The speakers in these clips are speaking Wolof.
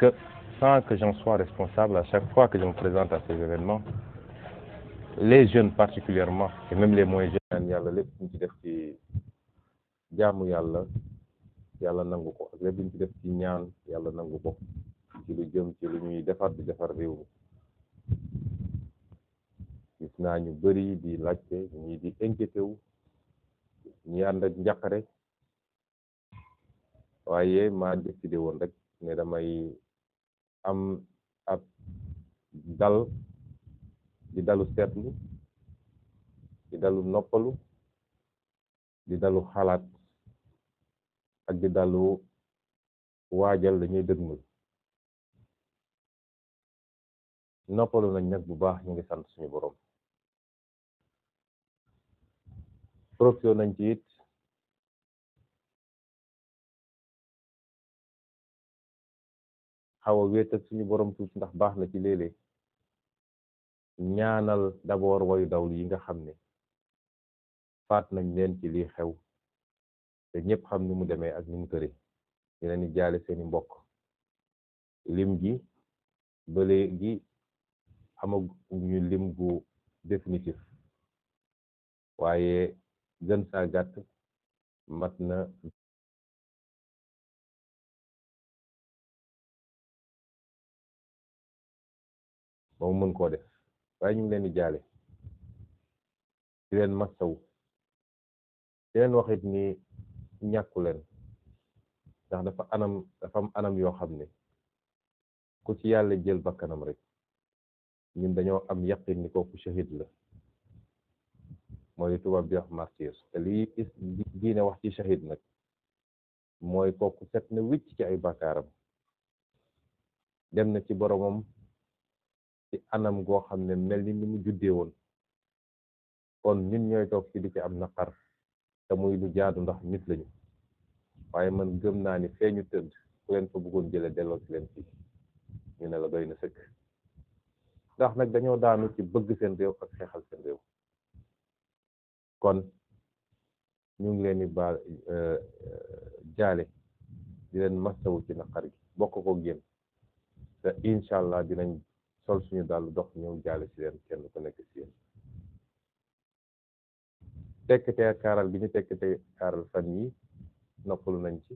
que sans que j'en sois responsable, à chaque fois que je me présente à ces événements, les jeunes particulièrement et même les moins jeunes yàlla lépp ñu ci def ci jaamu yàlla yàlla nangu ko ak lépp ñu ci def ci ñaan yàlla nangu ko ci lu jëm ci lu ñuy defar di defar réew mi gis naa ñu bëri di laajte ñii di inquiété wu ñi ànd ak njàqare waaye maa décidé woon rek ne damay am ab dal di dalu seetlu di dalu noppalu di dalu xalaat ak di dalu waajal dañuy dëgmal noppalu nañ nag bu baax ñu ngi sant suñu borom profité nañ ci it xaw a wéet ak suñu borom tuuti ndax baax na ci léeg-léeg ñaanal d'abord wayu dawlu yi nga xam ne faat nañ leen ci lii xew te ñëpp xam ni mu demee ak ni mu tëre ñu leen di jaale seeni mbokk lim gi ba léegi amaguñu lim gu définitif waaye gën saa gàtt mat na ba mu mën koo def waaye ñu ngi leen di jaale di leen massawu di leen waxit ni ñàkku leen ndax dafa am anam yoo xam ne ku ci yàlla jël bakkanam rek ñun dañoo am yaqin ni kooku shahid la mooy tubaab di wax martyr te lii diine wax ci shahid nag mooy kooku set na wicc ci ay bakkaaram dem na ci boromam ci anam goo xam ne mel ni mu juddee woon kon ñun ñooy toog ci di ci am naqar te muy lu jaadu ndax nit lañu waaye man gëm naa ni fee ñu tëdd ku leen fa bëggoon jële delloo ci leen fii ñu ne la doy na sëkk ndax nag dañoo daanu ci bëgg seen réew ak xeexal seen réew kon ñu ngi leen di baal jaale di leen masawu ci naqar gi bokk ko génn te incha allah dinañ sol suñu dàll dox ñëw jaale ci leen kenn ku nekk ci yéen tekkte kaaral bi ñu tekkte kaaral fan yi noppalu nañ ci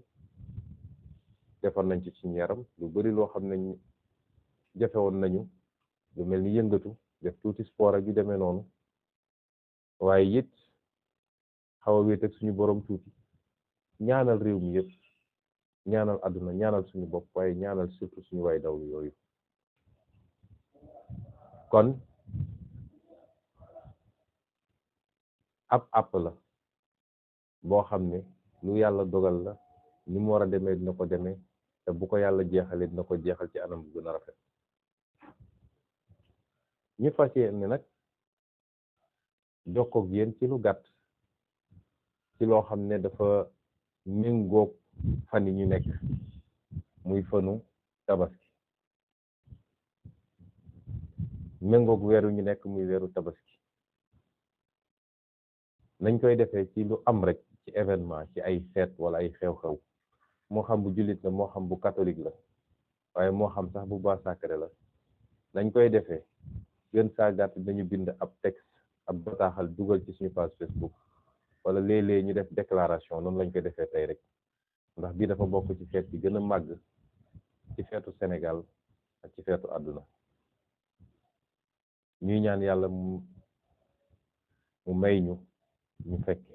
defar nañ ci suñu yaram lu bari loo xam ne jafewoon nañu lu mel ni yëngatu def tuuti sport ak yu demee noonu waaye it xaw a wéet ak suñu borom tuuti ñaanal réew mi yëpp ñaanal àdduna ñaanal suñu bopp waaye ñaanal surtout suñu way dawlu yooyu kon ab la boo xam ne lu yàlla dogal la ni mu war a demee dina ko demee te bu ko yàlla jeexalee dina ko jeexal ci anam bu gën a rafet ñu fas yéene nag jokkoog yéen ci lu gàtt ci loo xam ne dafa méngoog fan yi ñu nekk muy fanu tabaski méngoog weeru ñu nekk muy weeru tabaski nañ koy defee ci lu am rek ci événement ci ay feet wala ay xew-xew moo xam bu jullit la moo xam bu catholique la waaye moo xam sax bu bois sacré la nañ koy defee gën saa gàtt dañu bind ab texte ab bataaxal dugal ci suñu page Facebook wala léeg-léeg ñu def déclaration noonu lañ koy defee tey rek ndax bii dafa bokk ci feet yi gën a màgg ci feetu Sénégal ak ci feetu àdduna ñuy ñaan yàlla mu may ñu fekke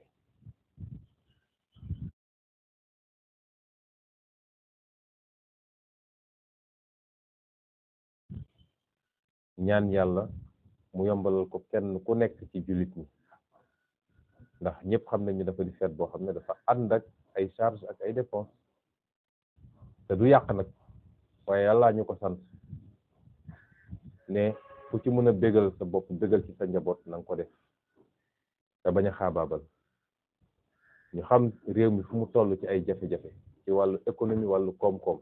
ñaan yàlla mu yombalal ko kenn ku nekk ci jullit ñi ndax ñëpp xam nañu dafa di feet boo xam ne dafa ànd ak ay charge ak ay dépense te du yàq nag waaye yàlla ñu ko sant ne ku ci mën a bégal sa bopp bégal ci sa njaboot na nga ko def te bañ a xaabaabal ñu xam réew mi fu mu toll ci ay jafe-jafe ci wàllu économie wàllu koom-koom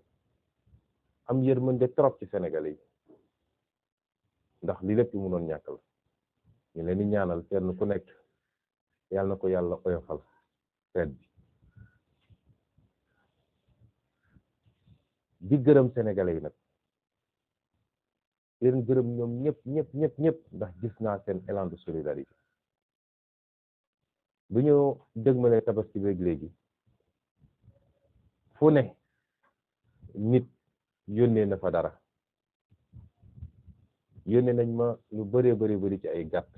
am yërmande trop ci Sénégalais yi ndax li lépp mënoon ñàkk la ñu leen di ñaanal kenn ku nekk yàlla na ko yàlla oyofal feet bi di gërëm sénégalais yi nag leen gërëm ñoom ñëpp ndax gis naa seen élan de solidarité bu ñu dëgmalee tabaski beeg léegi fu ne nit yónnee na fa dara yónnee nañ ma lu bari ci ay gàtt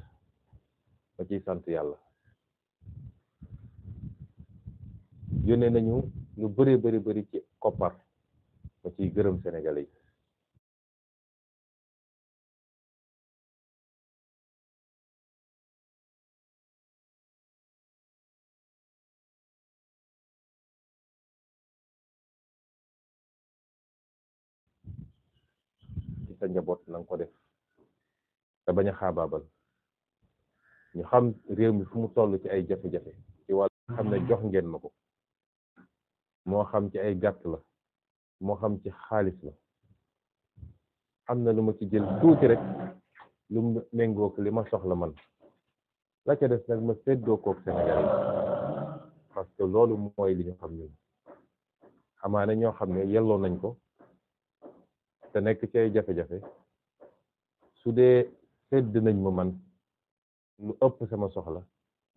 ma ciy sant yàlla yónnee nañu lu bari ci koppar ma ciy gërëm sénégalais yi ci sa njaboot na nga ko def te bañ a xaabaabal ñu xam réew mi fu mu toll ci ay jafe-jafe ci wàllu xam ne jox ngeen ma ko moo xam ci ay gàtt la moo xam ci xaalis la am na lu ma ci jël tuuti rek lu méngook li ma soxla man la ca des nag ma séddoo kook Sénégal yi parce que loolu mooy li ñu xam ñun amaana ñoo xam ne yelloo nañ ko te nekk ci ay jafe-jafe su dee sédd nañ ma man lu ëpp sama soxla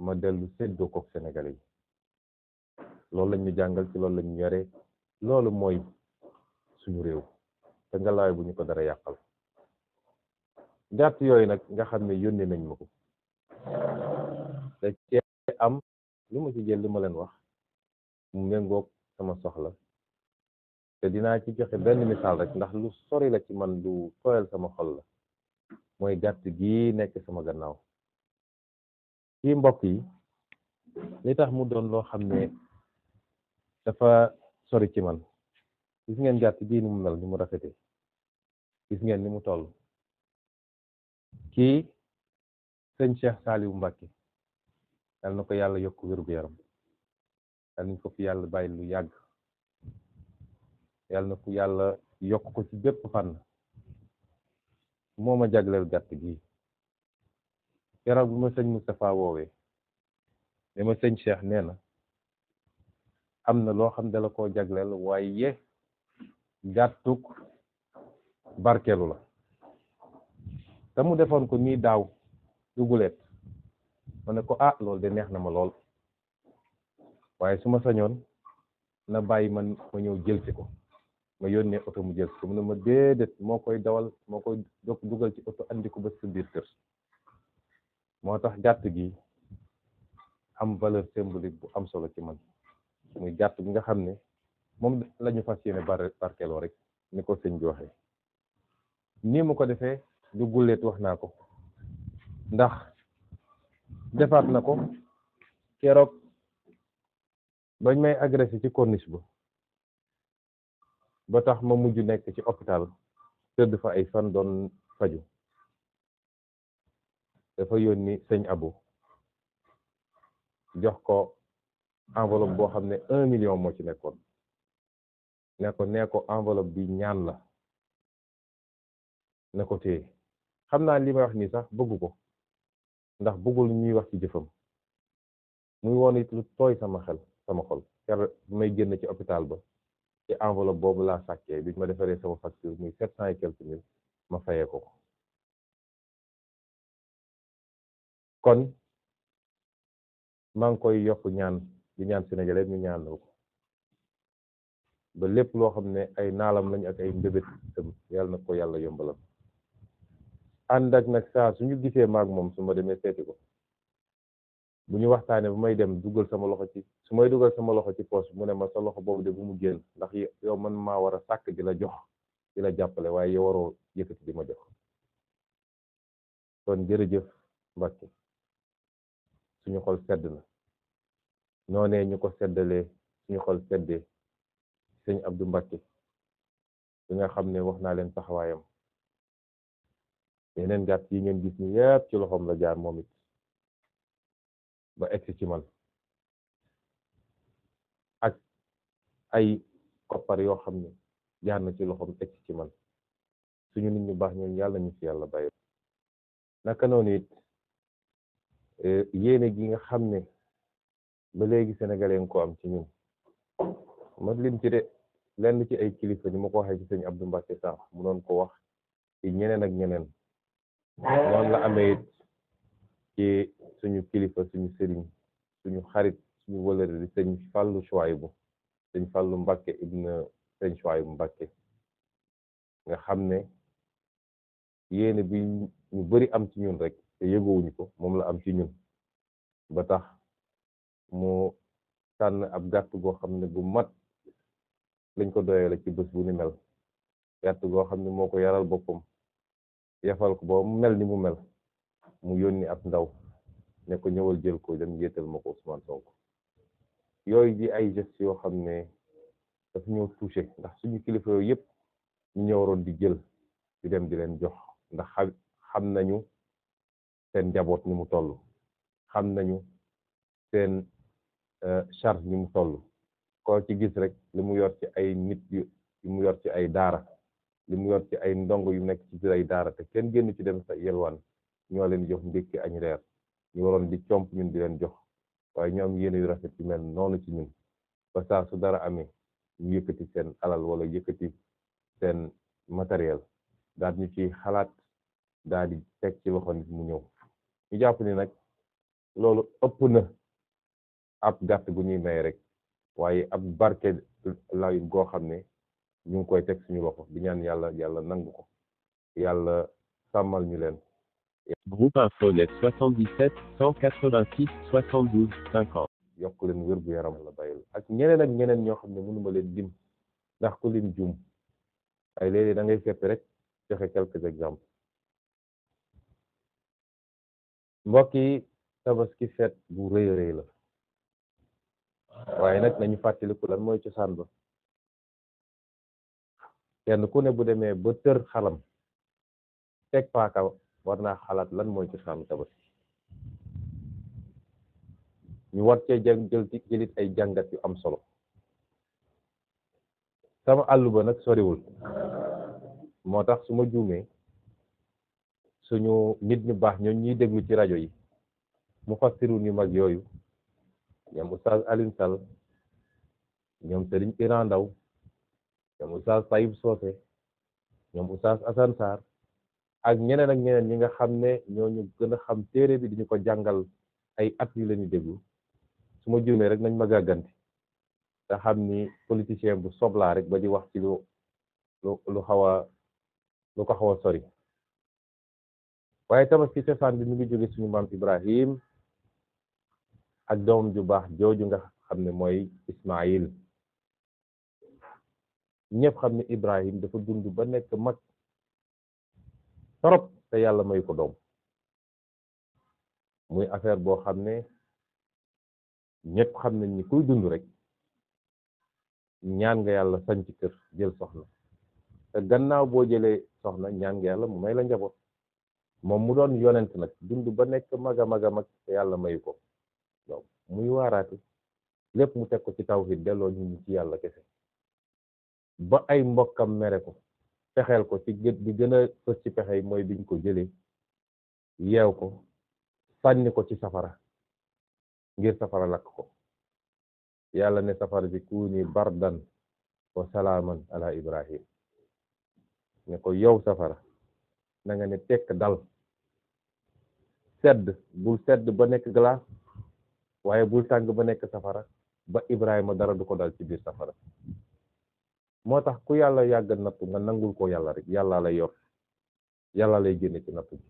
ma dellu séddoo kook Sénégal yi loolu lañ ñu jàngal ci loolu lañ ñu yare loolu mooy suñu réew te ngalaay bu ñu ko dara yàqal gàtt yooyu nag nga xam ne yónnee nañ ma ko da cee am lu ma ci jël li ma leen wax mu méngoog sama soxla te dinaa ci joxe benn misaal rek ndax lu sori la ci man lu tooyal sama xol la mooy gàtt gii nekk sama gannaaw kii mbokk yi li tax mu doon loo xam ne dafa sori ci man gis ngeen gàtt gii ni mu mel ni mu rafetee gis ngeen ni mu toll kii sëñ Cheikh Saliou Mbacké yal na ko yàlla yokk wér-gu-yaram yal nañ ko fi yàlla bàyyi lu yàgg yal na ko yàlla yokk ko ci bépp fànn moo ma jagleel gàtt gii keroog bu ma sëñ Moustapha woowee ne ma sëñ Cheikh nee na am na loo xam ne la koo jagleel waaye gàttuk barkeelu la te mu defoon ko nii daaw duguleet ma ne ko ah loolu de neex na ma lool waaye su ma sañoon na bàyyi man ma ñëw jël si ko ma yónnee oto mu jël si ko mu ne ma déedéet moo koy dawal moo koy dugal ci oto andi ko ba sa biir kër moo tax gàtt gi am valeur symbolique bu am solo ci man muy gàtt bi nga xam ne moom la ñu fas yéene barkeloo rek ni ko sëñ bi waxee nii mu ko defee du gulleet wax naa ko ndax defaat na ko keroog bañ may agressé ci corniche ba tax ma mujj nekk ci hôpital tëdd fa ay fan doon faju dafa yónni sëñ Abo jox ko enveloppe boo xam ne 1 million moo ci nekkoon nee ko enveloppe bi ñaan la ne ko téye xam naa li may wax nii sax bëggu ko ndax bëggul ñuy wax ci jëfam muy woon it lu tooy sama xol ker may génn ci hôpital ba ci enveloppe boobu laa sàkkee bi ma defaree sama facture muy 700 et quelques mille ma fayee ko kon maa ngi koy yokk ñaan di ñaan sénégalais ñu ñaan ko ba lépp loo xam ne ay naalam lañ ak ay mbébét tam yàlla na ko yàlla yombalal ànd ak nag saa suñu gisee maag moom su ma demee seeti ko bu ñu waxtaanee bu may dem dugal sama loxo ci su may dugal sama loxo ci poche mu ne ma sa loxo boobu de bu mu génn ndax yow man maa war a sàkk di la jox di la jàppale waaye yow waroo yëkkati di ma jox kon jërëjëf Mbacke suñu xol sedd na noonee ñu ko seddalee suñu xol seddee sëñ Abdou Mbacke bi nga xam ne wax naa leen taxawaayam yeneen gàtt yi ngeen gis ni yépp ci loxoom la jaar moom it ba egsi ci man ak ay koppar yoo xam ne jaar na ci loxoom egsi ci man suñu nit ñu baax ñooñu yàlla ñu fi yàlla bàyyi naka noonu it yéene gi nga xam ne ba léegi sénégalais nga ko am ci ñun ma lim ci de lenn ci ay kilifa ni ma ko waxee ci sëñ Abdou Mbacke sax mu doon ko wax ci ñeneen ak ñeneen noonu la amee it ci suñu kilifa suñu sëriñ suñu xarit suñu wëlëre di sëñ Fallou Chouaïbou sëñ Fallou Mbacke ibn sëñ Chouaïbou Mbacke nga xam ne yéene bi ñu bari am ci ñun rek te yëgowuñu ko moom la am ci ñun ba tax mu tànn ab gàtt goo xam ne bu mat lañ ko doyale ci bés bu ni mel gàtt goo xam ne moo ko yaral boppam yafal ko ba mu mel ni mu mel mu yónni ab ndaw ne ko ñëwal jël ko dem yéetal ma ko Ousmane Sonko yooyu di ay gestes yoo xam ne daf ñoo touché ndax suñu kilifa yooyu yëpp ñu ñëwaroon di jël di dem di leen jox ndax xam nañu seen njaboot ni mu toll xam nañu seen charge ni mu toll koo ci gis rek li mu yor ci ay nit yu mu yor ci ay daara li mu yor ci ay ndongo yu nekk ci biir ay daara te kenn génn ci dem sa yelwaan ñoo leen jox ndékki añ reer ñu waroon di comp ñun di leen jox waaye ñoo am yéene yu rafet ci mel noonu ci ñun ba saa su dara amee ñu yëkkati seen alal wala yëkkati seen matériel daal ñu ci xalaat daal di teg ci loxo nit mu ñëw ñu jàpp ni nag loolu ëpp na ab gàtt gu ñuy may rek waaye ab barke la goo xam ne ñu ngi koy teg suñu loxo di ñaan yàlla nangu ko yàlla sàmmal ñu leen. Groupe Infonet 77 186 72 50. yokk leen wér gu yaram la bayil ak ñeneen ñoo xam ne mënuma leen lim ndax ku lim juum ay léeg-léeg da ngay fekk rek joxe quelques exemples. mbokk yi tabaski feet bu rëy rëy la waaye nag nañu fàttaliku lan mooy cosaan ba kenn ku ne bu demee ba tër xalam teg paaka war naa xalaat lan mooy cosaanu tabaski ñu war cee jëlit ay jàngat yu am solo sama àll ba nag soriwul moo tax su ma juumee suñu nit ñu baax ñoo ñuy déglu ci rajo yi mu fassirun yu mag yooyu ñoom oustaz Alioune Sall ñoom Serigne Iran Ndaw ñoom oustaz Taïb Socé ñoom oustaz Assane Sarr ak ñeneen ñi nga xam ne ñooñu gën a xam téere bi diñu ko jàngal ay at yu lañu déglu su ma juumee rek nañ ma gàgganti te xam ni politicien bu soblaa rek ba di wax ci lu ko xaw a sori waaye tabaski cosaan bi mu ngi jóge suñu maam Ibrahim ak doomam ju baax jooju nga xam ne mooy Ismaïl ñëpp xam ne Ibrahim dafa dund ba nekk mag torop te yàlla may ko doom muy affaire boo xam ne ñëpp xam nañ ni kuy dund rek ñaan nga yàlla sanc kër jël soxna te gannaaw boo jëlee soxna ñaan nga yàlla mu may la njaboot moom mu doon yonent nag dund ba nekk mag a mag te yàlla mayu ko donc muy waaraate lépp mu teg ko ci tawhid delloo ñu ci yàlla kese ba ay mbokkam mere ko pexeel ko ci bi gën a fës ci pexe yi mooy biñ ko jëlee yeew ko sànni ko ci safara ngir safara lakk ko yàlla ne safara bi kuuni bardan wa salaaman ala Ibrahim ne ko yow safara na nga ne tekk dal sedd bul sedd ba nekk glace waaye bul tàng ba nekk safara ba Ibrahima dara du ko dal ci biir safara moo tax ku yàlla yàgg nattu nga nangul ko yàlla rek yàlla lay yor yàlla lay génne ci nattu bi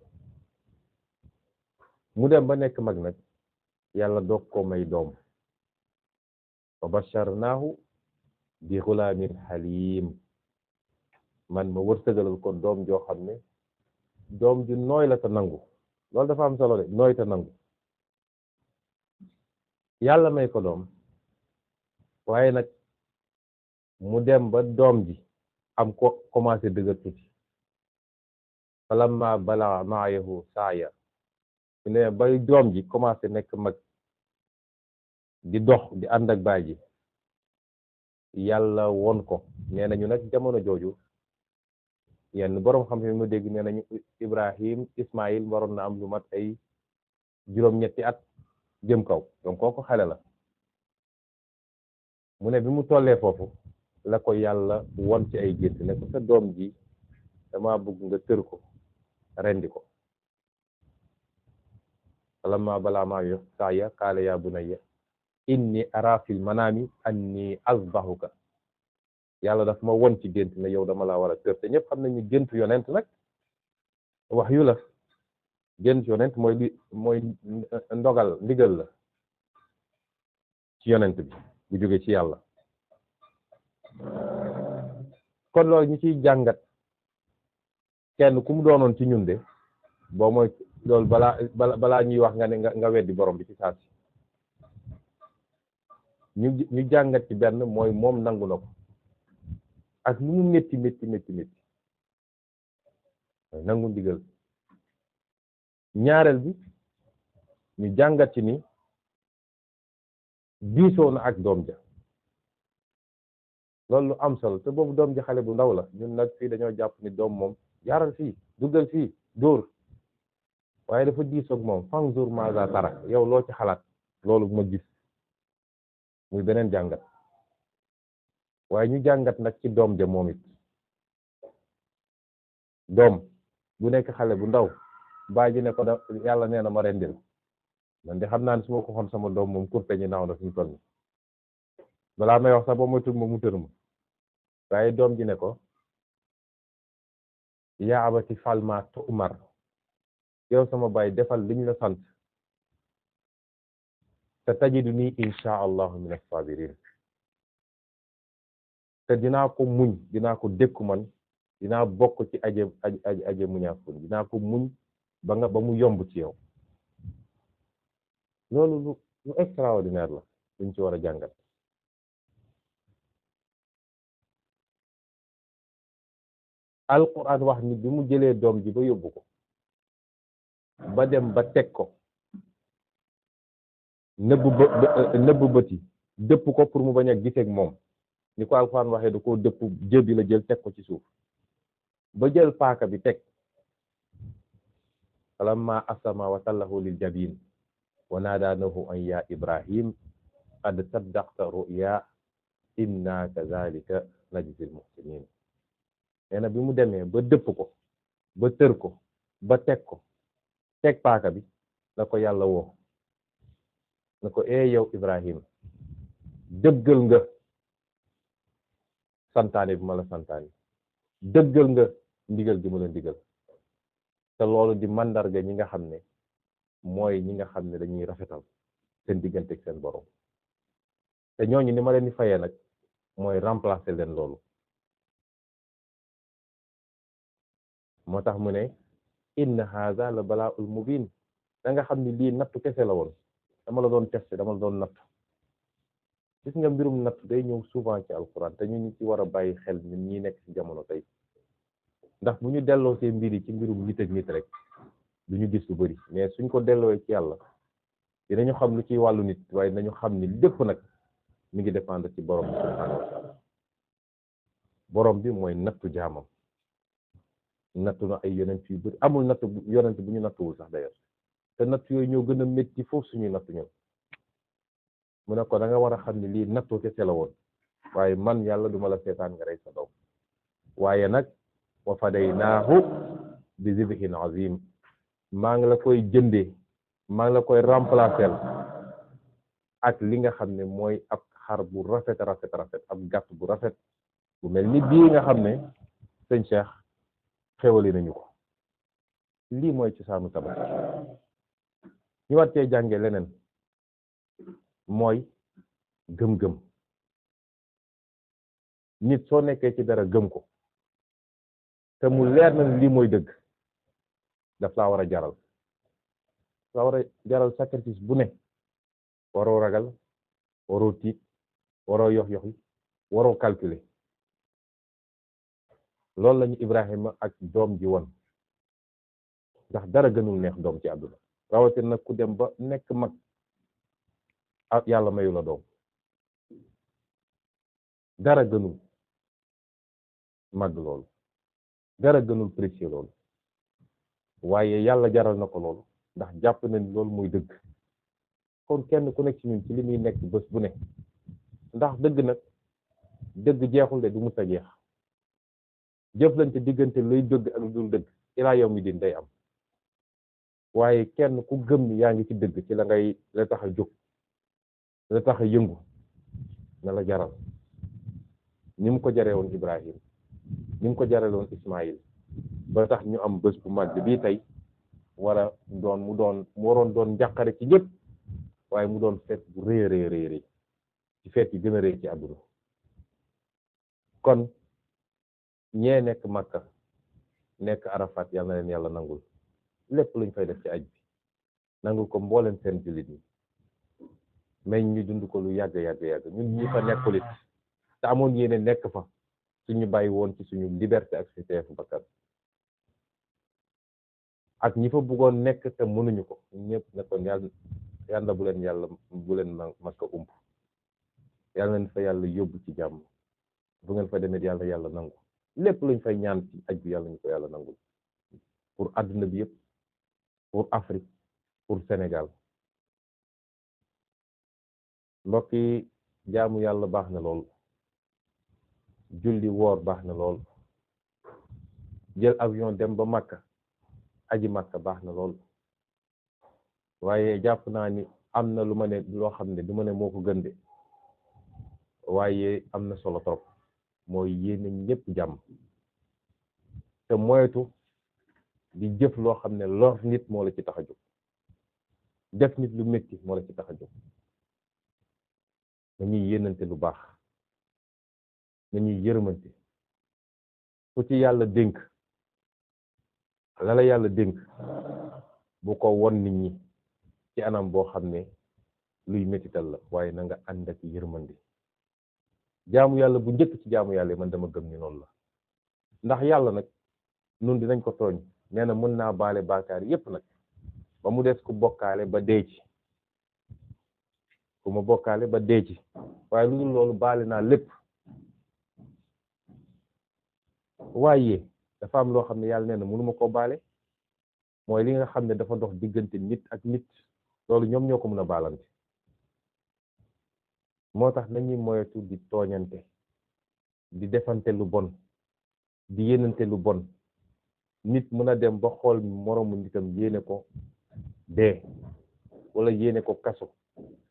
mu dem ba nekk mag nag yàlla doog ko may doom wa basharnaahu bi xulaamin xaliim man ma wërsëgalal ko doom joo xam ne doom ju nooy la te nangu loolu dafa am solo de nooy te nangu yàlla may ko doom waaye nag mu dem ba doom ji am ko commencé dëgër tuuti falamma balagha ma'ahu saaya mu ne bay doom ji commencé nekk mag di dox di ànd ak baay ji yàlla won ko nee nañu nag jamono jooju yenn boroom xam ne mu dégg nee nañu Ismaïl waroon na am lu mat ay juróom-ñetti at jëm kaw donc kooku xale la mu ne bi mu tollee foofu la ko yàlla won ci ay gént ne ko sa doom ji dama bëgg nga tër ko rendi ko falamma balagha ma'ahu sa'ya qaala ya bunayya inni ara fil manami anni azbahuka yàlla daf ma won ci gént ne yow dama laa war a tër te ñëpp xam nañu gént yonent nag wax yu la gént yonent mooy ndogal ndigal la ci yonent bi bu jóge ci yàlla kon loolu ñu ciy jàngat kenn ku mu doonoon ci ñun de boo mooy loolu balaa ñuy wax nga ne nga weddi borom bi ci saa si ñu jàngat ci benn mooy moom nangu na ko ak lu mu métti mooy nangu ndigal ñaareel bi ñu jàngat ci ni diisoo na ak doom ja loolu lu am solo te boobu doom ja xale bu ndaw la ñun nag fii dañoo jàpp ni doom moom jaaral fii duggal fii dóor waaye dafa diisoog moom fanzur maaza tara yow loo ci xalaat loolu ma gis muy beneen jàngat waaye ñu jàngat nag ci doom ja moom it doom bu nekk xale bu ndaw baay ji ne ko da yàlla nee na ma rendil man de xam naa ne su ma ko xoon sama doom moom kurpe ñi naaw na suñu toll balaa may wax sax ba moytul ma mu tër ma waaye doom ji ne ko yaa abati fal ma tu'mar yow sama baay defal liñ la sant te tajiduni insha allahu min as-sabirin te dinaa ko muñ dinaa ko dékku man dinaa bokk ci aje muñaafun dinaa ko muñ ba mu yomb ci yow loolu lu extraordinaire la luñ ci war a jàngat alquran wax ni bi mu jëlee doom ji ba yóbbu ko ba dem ba teg ko nëbb bëti dëpp ko pour mu bañ a giseeg moom ni ko alquran waxee da koo dëpp jëbi la jël teg ko ci suuf ba jël paaka bi teg falamma aslama wa tallahu lil jabin wa naadaanahu an ya ibrahim qad saddaqta ru'ya inna kadhalika najzil muhsinin nee na bi mu demee ba dëpp ko ba tër ko ba teg paaka bi la ko yàlla woo na ko yow ibrahim dëggal nga santaane bi ma la santaane dëggal nga ndigal gi ma la ndigal te loolu di mandarga ñi nga xam ne mooy ñi nga xam ne dañuy rafetal seen diggante ak seen borom te ñooñu ni ma leen di fayee nag mooy remplacer leen loolu moo tax mu ne inna haza la bala'ul mubin da nga xam ni lii nattu kese la woon dama la doon testé dama la doon nattu gis nga mbirum nattu day ñëw souvent ci alquran te ñu ci war a bàyyi xel ñun ñi nekk ci jamono tey ndax bu ñu delloo see mbir yi ci mbirum nit ak nit rek du ñu gis lu bari mais suñ ko delloo ci yàlla dinañu xam lu ciy wàllu nit waaye nañu xam ni lépp nag mi ngi dépendre ci borom bi subhanahu wa taala borom bi mooy nattu jaamam nattu na ay yonent yu bëri amul nattu yonent bu ñu nattuwul sax d'ailleurs te natt yooyu ñoo gën a métti foofu suñuy nattu ñoom mu ne ko da nga war a xam ne lii nattu kese la woon waaye man yàlla duma la seetaan nga rey sa doom waaye nag wa fadaynaahu bi zibhin azim maa ngi la koy jëndee maa ngi la koy remplacer ak li nga xam ne mooy ab xar bu rafet ab gàtt bu rafet bu mel ni bii nga xam ne sëñ Cheikh xewali nañu ko lii mooy cosaanu tabaski ñu war cee jànge leneen mooy gëm-gëm nit soo nekkee ci dara gëm ko te mu leer na lii mooy dëgg daf laa war a jaral sacrifice bu ne waroo ragal waroo tiit waroo yox-yoxi waroo calculer loolu lañu Ibrahima ak doom ji woon ndax dara gënul neex doom ci àdduna rawatina nag ku dem ba nekk mag ak yàlla mayu la doom dara gënul mag loolu dara gënul précieux loolu waaye yàlla jaral na ko loolu ndax jàpp na ni loolu muy dëgg kon kenn ku nekk ci ñun ci li muy nekk bés bu ne ndax dëgg nag dëgg jeexul de du mus a jeex jëflante diggante lay dëgg ak lu dul dëgg ilaa yow mi din day am waaye kenn ku gëm ni yaa ngi ci dëgg ci la tax a jóg la tax a yëngu na la jaral ni mu ko jaree woon Ibrahim ni mu ko jaree woon Ismaïl ba tax ñu am bés bu mag bii tey mu waroon doon njàqare ci ñëpp waaye mu doon feet bu rëy rëy ci feet yi gën a rëy ci àdduna kon ñee nekk Makka nekk Arafat yal na leen yàlla nangul lépp luñ fay def ci aj bi nangul ko mbooleen seen jullit ñi may ñu dund ko lu yàgg ñun ñi fa nekkulit te amoon yéene nekk fa suñu bàyyi woon ci suñu liberté ak ci teefu bakkan ak ñi fa bëggoon nekk te mënuñu ko ñëpp nekkoon yàlla bu leen Makka ump yàlla leen fa yàlla yóbbu ci jàmm bu ngeen fa demee yàlla nangu lépp luñ fay ñaan ci aj bi yàlla ñu ko yàlla nangul pour àdduna bi yëpp pour Afrique pour Sénégal mbokk yi jaamu yàlla baax na lool julli woor baax na lool jël avion dem ba Makka aji Makka baax na lool waaye jàpp naa ni am na lu ma ne loo xam ne du ma ne moo ko gën de waaye am na solo trop mooy yéene ñëpp jàmm te moytu di jëf loo xam ne lor nit moo la ci tax a jóg def nit lu métti moo la ci tax a jóg nañuy yéenante lu baax nañuy yërmante ku ci yàlla dénk la yàlla dénk bu ko won nit ñi ci anam boo xam ne luy métital la waaye na nga ànd ak yërmande jaamu yàlla bu njëkk ci jaamu yàlla man dama gëm ni noonu la ndax yàlla nag nun dinañ ko tooñ nee na mën naa baale baakaar yépp nag ba mu des ku bokkaale ba dee ci ku ma bokkaale ba dee ci waaye lu dul loolu baale naa lépp waaye dafa am loo xam ne yàlla nee na mënuma koo baale mooy li nga xam ne dafa dox diggante nit ak nit loolu ñoom ñoo ko mën a baalante moo tax nañuy moytu di tooñante di defante lu bon di yéenante lu bon nit mën a dem ba xool moroomu nitam yéene ko dee wala yéene ko kaso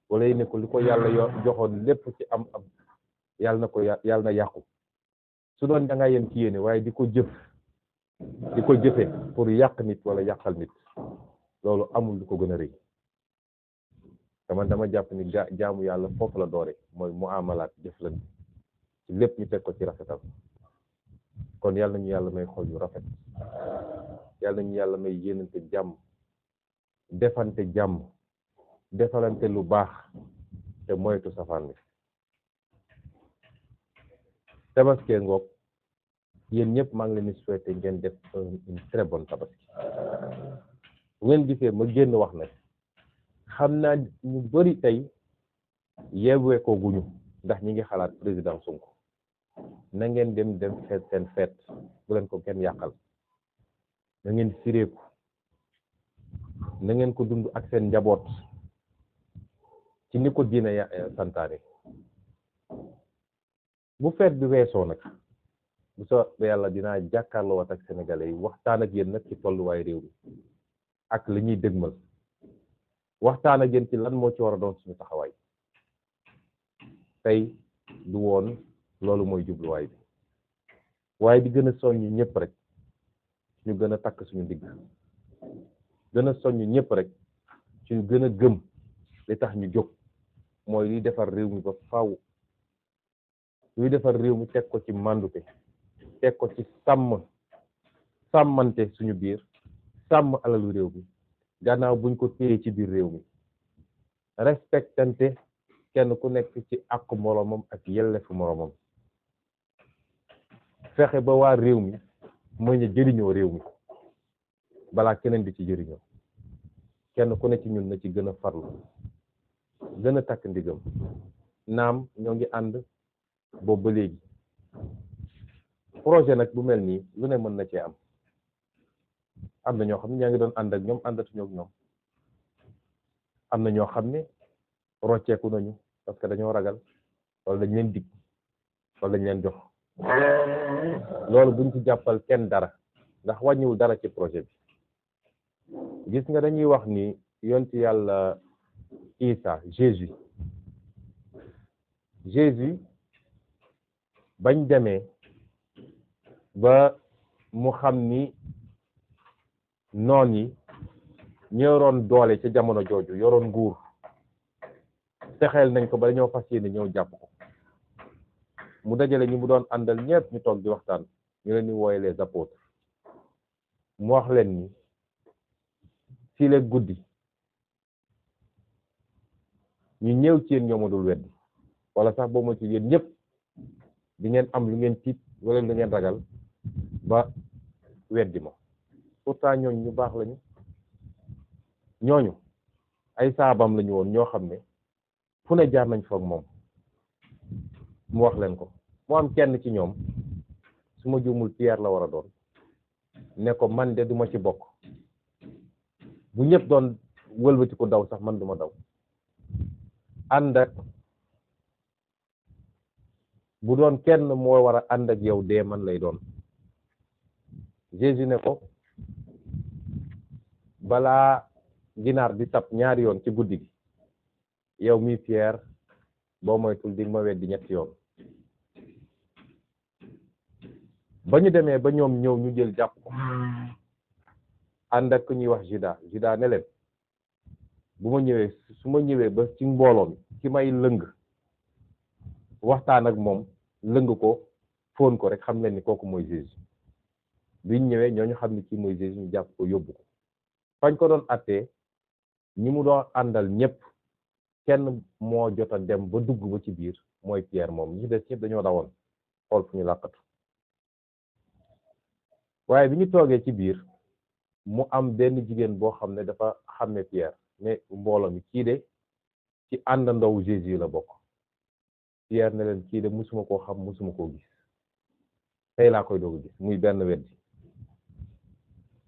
wala yéene ko li ko yàlla joxoon lépp ci am yàlla na yàqu su doon da nga yem ci yéene waaye di ko jëfe pour yàq nit wala yàqal nit loolu amul lu ko gën a rëy dama jàpp ni jaamu yàlla foofu la doore mooy muamalaat jëflante ci lépp ñu teg ko ci rafetal kon yàlla nañu yàlla may xol yu rafet yàlla nañu yàlla may yéenante jàmm defante jàmm defalante lu baax te moytu safaan bi tabaski ngoog yéen ñëpp maa ngi leen di souhaiter ngeen def une très bonne tabaski bu ngeen gisee ma génn wax nag xam naa ñu bari tey yeewee ko guñu ndax ñi ngi xalaat président Sonko na ngeen dem feet seen feet bu leen ko kenn yàqal na ngeen fireeku na ngeen ko dund ak seen njaboot ci ni ko diine santaane bu feet bi weesoo nag bu soobee yàlla dinaa jàkkaarloo wat ak sénégalais yi waxtaan ak yéen nag ci tolluwaay réew mi ak li ñuy dëgmal waxtaan ak yéen ci lan moo ci war a doon suñu taxawaay tey du woon loolu mooy jubluwaay bi waaye di gën a soññ ñëpp rek ñu gën a takk suñu ndigg gën a soññ ñëpp rek suñu gën a gëm li tax ñu jóg mooy liy defar réew mi ba faaw luy defar réew mi teg ko ci màndute teg ko ci sàmmante suñu biir sàmm alalu réew mi gannaaw buñ ko téye ci biir réew mi respectante kenn ku nekk ci àq moroomam ak yellefu moroomam fexe ba waa réew mi mën a jëriñoo réew mi balaa keneen di ci jëriñoo kenn ku ne ci ñun na ci gën a farlu gën a takk ndigam naam ñoo ngi ànd boobu ba léegi projet nag bu mel nii lu ne mën na cee am na ñoo xam ne ñaa ngi doon ànd ak ñoom àndatuñoo ak ñoom am na ñoo xam ne rocceeku nañu parce que dañoo ragal wala dañ leen dig wala lañ leen jox loolu buñ ci jàppal kenn dara ndax wàññiwul dara ci projet bi gis nga dañuy wax ni yonti yàlla Isa Jésus bañ demee ba mu xam ni noon yi ñoroon doole ca jamono jooju yoroon nguur texeel nañ ko ba dañoo fas yéene ñëw jàpp ko mu dajale ñi mu doon àndal ñépp ñu toog di waxtaan ñu leen di wooye les apôtres mu wax leen ni fii la guddi ñu ñëw ci yéen ñoo ma dul weddi wala sax boo ma ci yéen ñëpp di ngeen am lu ngeen tiit wala lu ngeen ragal ba weddi ma pourtant ñooñu ñu baax lañu ñooñu ay saabam lañu woon ñoo xam ne fu ne jaar nañ foog moom mu wax leen ko mu am kenn ci ñoom su ma juumul Pierre la war a doon ne ko man de duma ci bokk bu ñëpp doon wëlbati ko daw sax man duma daw ànd ak bu doon kenn moo war a ànd ak yow dee man lay doon Jésus ne ko balaa ginaar di tab ñaari yoon ci guddi gi yow mi Pierre boo moytul di ma weddi ñetti yoon ba ñu demee ba ñoom ñëw ñu jël jàpp ko ànd ak ku ñuy wax Juda ne leen bu ma ñëwee su ma ñëwee ba ci mbooloo mi ki may lëng waxtaan ak moom lëng ko fóon ko rek xam leen ni kooku mooy Jésus biñ ñëwee ñooñu xam ni kii mooy Jésus ñu jàpp ko yóbbu ko fañ ko doon attee ñi mu doon àndal ñëpp kenn moo jot a dem ba dugg ba ci biir mooy Pierre moom ñi des ñëpp dañoo dawoon xool fu ñu làqatu waaye bi ñu toogee ci biir mu am benn jigéen boo xam ne dafa xàmme Pierre ne mbooloo mi kii de ci àndandowu Jésus la bokk Pierre ne leen kii de musuma koo xam musuma koo gis tey laa koy doog a gis muy benn weddi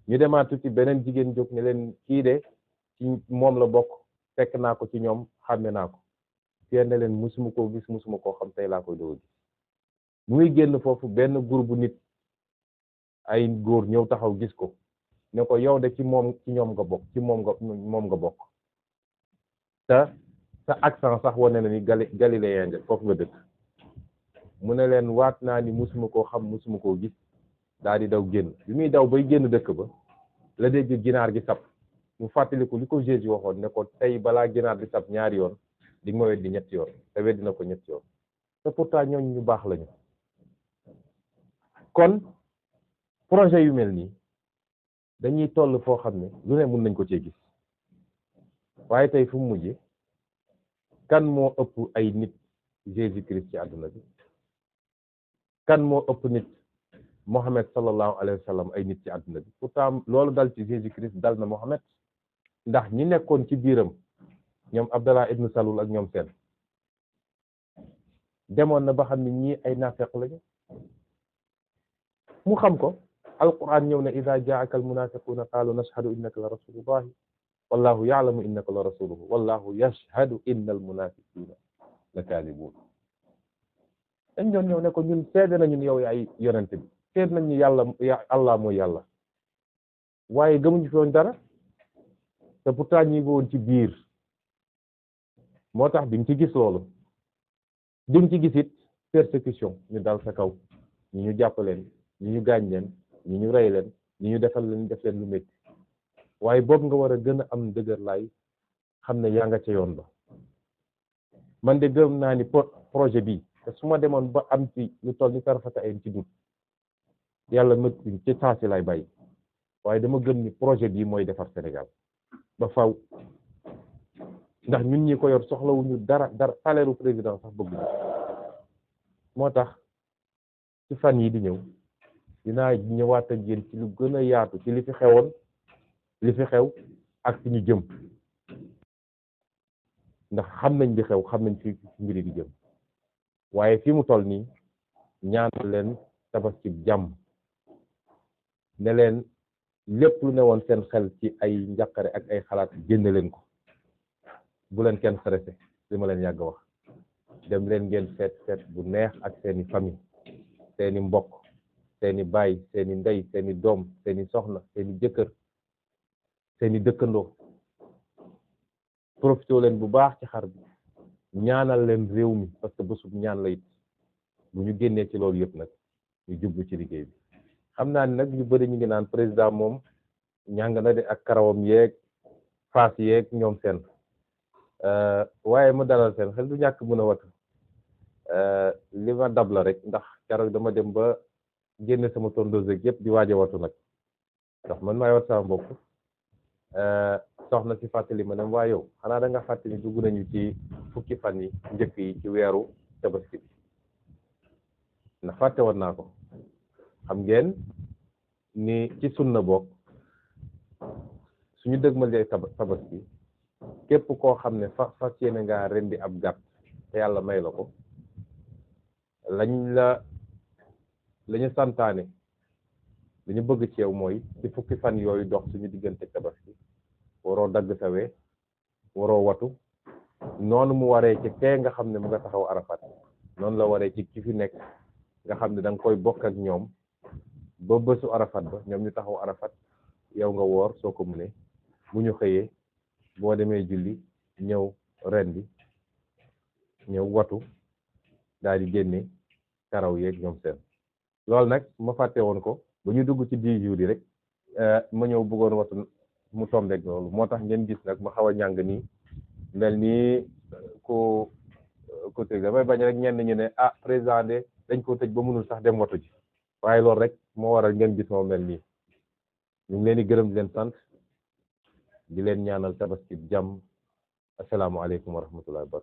ñu demaat tuuti beneen jigéen jóg ne leen kii de ci moom la bokk fekk naa ko ci ñoom xàmme naa ko Pierre ne leen musuma koo gis musuma koo xam tey laa koy doog a gis muy génn foofu benn groupe bu nit ay góor ñëw taxaw gis ko ne ko yow de ci ñoom nga bokk ci moom nga bokk te sa accent sax wane na ni galiléen nga foofu nga dëkk mu ne leen waat naa ni musuma koo xam musuma koo gis daal di daw génn bi muy daw bay génn dëkk ba la dégg ginaar gi sab mu fàttaliku li ko Jésus waxoon ne ko tey balaa ginaar di sab ñaari yoon di nga ma weddi ñetti yoon te weddi na ko ñetti yoon te pourtant ñooñu ñu baax lañu kon projet yu mel nii dañuy toll foo xam ne lu ne mën nañ ko cee gis waaye tey fu mu mujje kan moo ëpp ay nit Jésus Christ ci àdduna bi kan moo ëpp nit Mohammed sallallahu alayhi wa sallam ay nit ci àdduna bi pourtant loolu dal ci Jésus Christ dal na Mohammed ndax ñi nekkoon ci biiram ñoom Abdallah ibn Salul ak ñoom seen demoon na ba xam ne ñii ay naafeq lañu mu xam ko alquran ñëw na ida jaaka almunafiquna qaalu nashhadu innaka la rasulullahi wallahu ya'lamu innaka la rasuluhu wallahu yashhadu inna almunafiqina la kaadibuun dañ doon ñëw ne ko ñun seede nañu yow yaay yonente bi seede nañu yàlla Allah mooy yàlla waaye gëmuñu fi woon dara te pourtant ñi ngi woon ci biir moo tax di nga ci gis loolu di nga ci gis it persécution ñu dal sa kaw ñi ñu jàpp leen ñi ñu gaañ leen ñi ñu rey leen ñi ñu defal leen def leen lu métti waaye boobu nga war a gën a am dëgër laay xam ne yaa nga ca yoon ba man de gëm naa ni projet bi te su ma demoon ba am ci lu toll ni tarfata ay ci dut yàlla ma ci saasi lay bàyyi waaye dama gëm ni projet bii mooy defar Sénégal ba faw ndax ñun ñi ko yor soxlawuñu dara salaire u président sax bëgg moo tax ci fan yi di ñëw dinaa ñëwaat ak yéen ci lu gën a yaatu ci li fi xewoon li fi xew ak fi ñu jëm ndax xam nañ li xew xam nañ fi mbiri di jëm waaye fi mu toll nii ñaanal leen tabaski jàmm ne leen lépp lu ne woon seen xel ci ay njàqare ak ay xalaat génne leen ko bu leen kenn stressé li ma leen yàgg wax dem leen ngeen feet bu neex ak seeni famille, seeni mbokk, seeni baay, seeni ndey, seeni doom, seeni soxna, seeni jëkkër, seeni dëkkandoo. profité leen bu baax ci xar bi, ñaanal leen réew mi parce que bésub ñaan la it. bu ñu génnee ci loolu yëpp nag ñu jublu ci liggéey bi. xam naa ni nag ñu bëri ñu ngi naan président moom ñàng na de ak karawam yeeg faas yeeg ñoom seen, waaye mu dalal seen xel du ñàkk mën a watu. li ma dab la rek ndax keroog dama dem ba génne sama tondeuse ak yëpp di waaj a watu nag, ndax man maay wat sama bopp. soxna si fàttali ma ne waa yow xanaa da nga fàttali dugg nañu ci fukki fan yi njëkk yi ci weeru tabaski bi, ndax fàtte woon naa ko. xam ngeen ni ci sunna bokk suñu dëgmalee tabaski képp koo xam ne fas yéene ngaa rendi ab gàtt te yàlla may la ko, lañu santaane li ñu bëgg ci yow mooy ci fukki fan yooyu dox suñu diggante tabaski waroo dagg sa we, waroo watu. noonu mu waree ci kee nga xam ne mu nga taxaw arafat, noonu la waree ci ki fi nekk nga xam ne da nga koy bokk ak ñoom ba bésu arafat ba, ñoom ñu taxaw arafat, yow nga woor soo ko mënee. bu ñu xëyee boo demee julli ñëw rendi, ñëw watu, daal di génne karaw yeeg ñoom seen. loolu nag ma fàtte woon ko ba ñu dugg ci 10 jours yi rek ma ñëw bëggoon watu mu tombeeg loolu, moo tax ngeen gis nag ma xaw a ñàng nii mel nii ku tëj. damay bañ rek ñenn ñu ne président de dañ ko tëj ba mënul sax dem watu ji, waaye loolu rek moo waral ngeen gis moo mel nii. ñu ngi leen di gërëm di leen sant, di leen ñaanal tabaski jàmm. asalaamaaleykum wa rahmatullahi wa barakatuh.